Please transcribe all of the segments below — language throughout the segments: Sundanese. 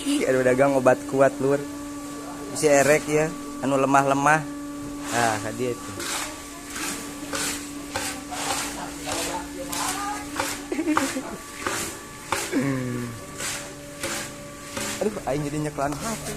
Aduh dagang obat kuat lur. Bisi erek ya, anu lemah-lemah. Ah, ka dieu tuh. Aduh, aing jadi nyeklan hati.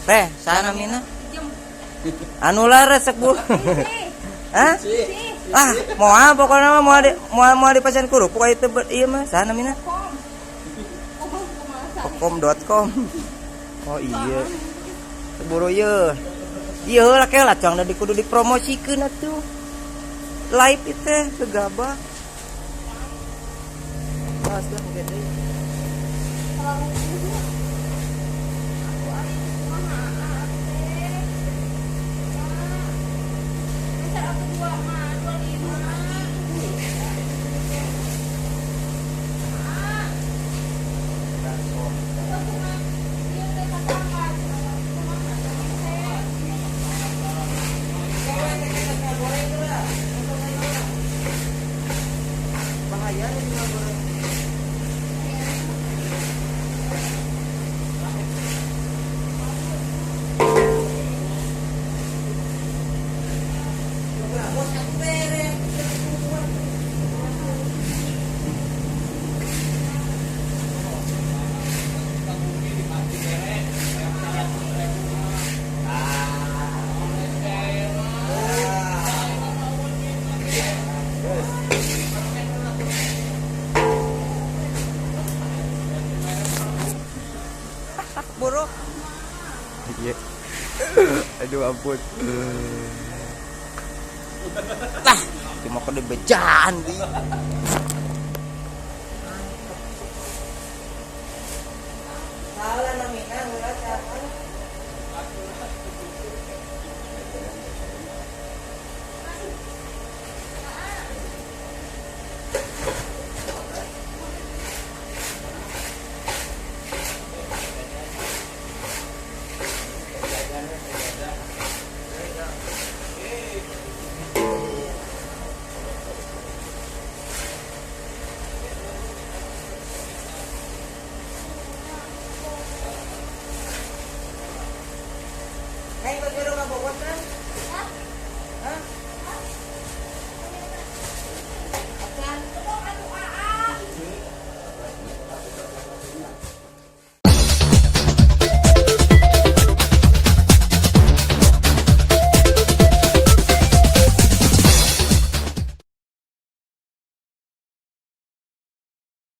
Teh, sana mina. Anu laras bu. Hah? Ah, moal pokoknya mah moal di pasien kerupuk aya teu ieu mah sana mina. Kokom.com. Oh iya. Buru ieu. Ieu heula ke lah cang da kudu dipromosikeun atuh. Live ieu teh gegabah. Pas lah gede. Buruk. Iya. Aduh ampun. Lah, cuma kode bejaan di.